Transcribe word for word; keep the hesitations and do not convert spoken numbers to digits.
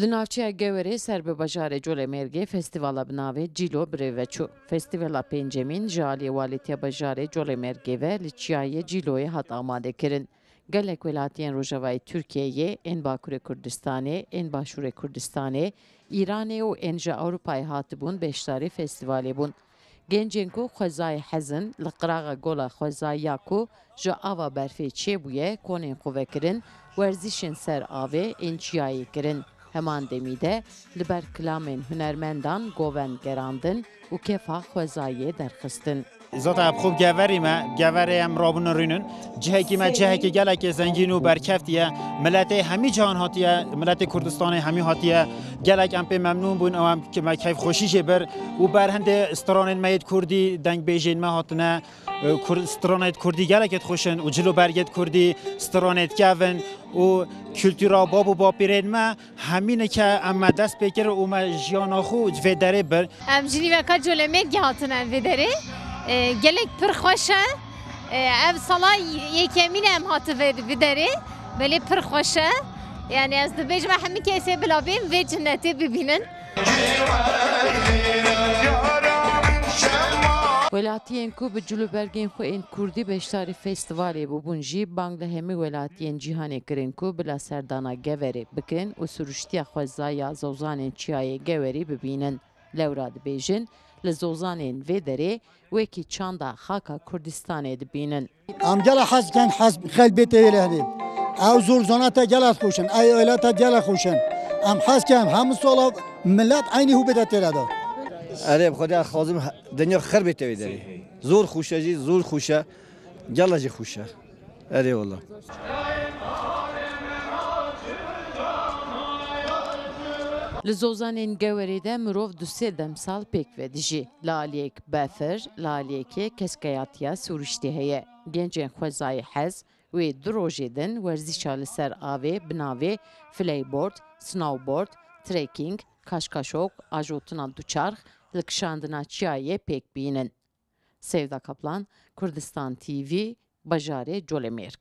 Li navçeya Gewerê ser bi bajarê Colemêrgê festîvala bi navê Cîlo bi rê ve çû. Festîvala pêncemîn ji aliyê Walîtiya Bajarê Colemêrgê ve li Çiyayê Cîloyê hat amadekirin. Gelek welatiyên Rojavayê Tirkiyeyê, ên Bakurê Kurdistanê, ên Başûrê Kurdistanê, Îranê û ên ji Ewropayê hatibûn beşdarî festîvalê bûn. Gencên ku xwezayê hezin li qiraxa gola xwezayî ya ku ji ava berfê çêbûye, konên xwe vekirin, werzîşên ser avê ên çiyayê kirin. Heman demî de li ber kilamên hunermendan govend gerandin û kefa xwezayê derxistin. Zata bi xwe bi Geverî me, Geverê em rabûne rûnin. Cihekî me cihekî gelekê zengîn û berkevtî ye. Miletê hemî cihan hatiye, miletê Kurdistanê hemî hatiye. Gelek em pê memnûn bûn, ew em ki me keyfxweşî jê bir û ber hindê stranên me yêt kurdî, dengbêjên me hatine. E, kur-, stranêt kurdî gelekêt xweş in û cil û bergêt kurdî stranêt kevin û kultura bab û bapîrên me hemî nike em me dest pê kir û me jiyana xwe vê derê bir. Em ji nîveka Colemêrgê hatine vê derê. E, gelek pir xweş e. E, ev sala yekemîn e em hative vê derê. Belê pir xweş e. Yani ez dibêjim hemî kesê bila bên vê cinnetê bibînin. Welatiyên ku bi cil û bergên xwe ên kurdî beşdarî festîvalê bûbûn jî bang li hemî welatiyên cîhanê kirin ku bila serdana Geverê bikin û siruştiya xwezaya zozanên çiyayê Gewerî bibînin. Lewra dibêjin, li zozanên vê derê wekî çanda xaka Kurdistanê dibînin. Em gela hez dikin, hez xelk bê têlê hene. Ew zor zana te gela xweş in, ew êla te gela xweş in. Em hez dikin, hemû sala milet eynî hû bide têle de. Erê, bi Xwedê xwazim he-, dinya xir bê tevê derê. Zor xweş e jî, zor xweş e. Gela jî xweş e. Erê wala. Li zozanên Gewerê de mirov du sê demsal pêk ve dijî. Li aliyek befir, li aliyekê keskeyatiya siruştî heye. Gencên xwezayê hez wê du rojê din werzîşa li ser avê bi navê fleyboard, snowboard, trekking, kaşkaşok, ajotina duçarx, li kişandina çiyayê pêk bînin. Sevda Kaplan, Kurdistan T V, bajarê Colemêrg.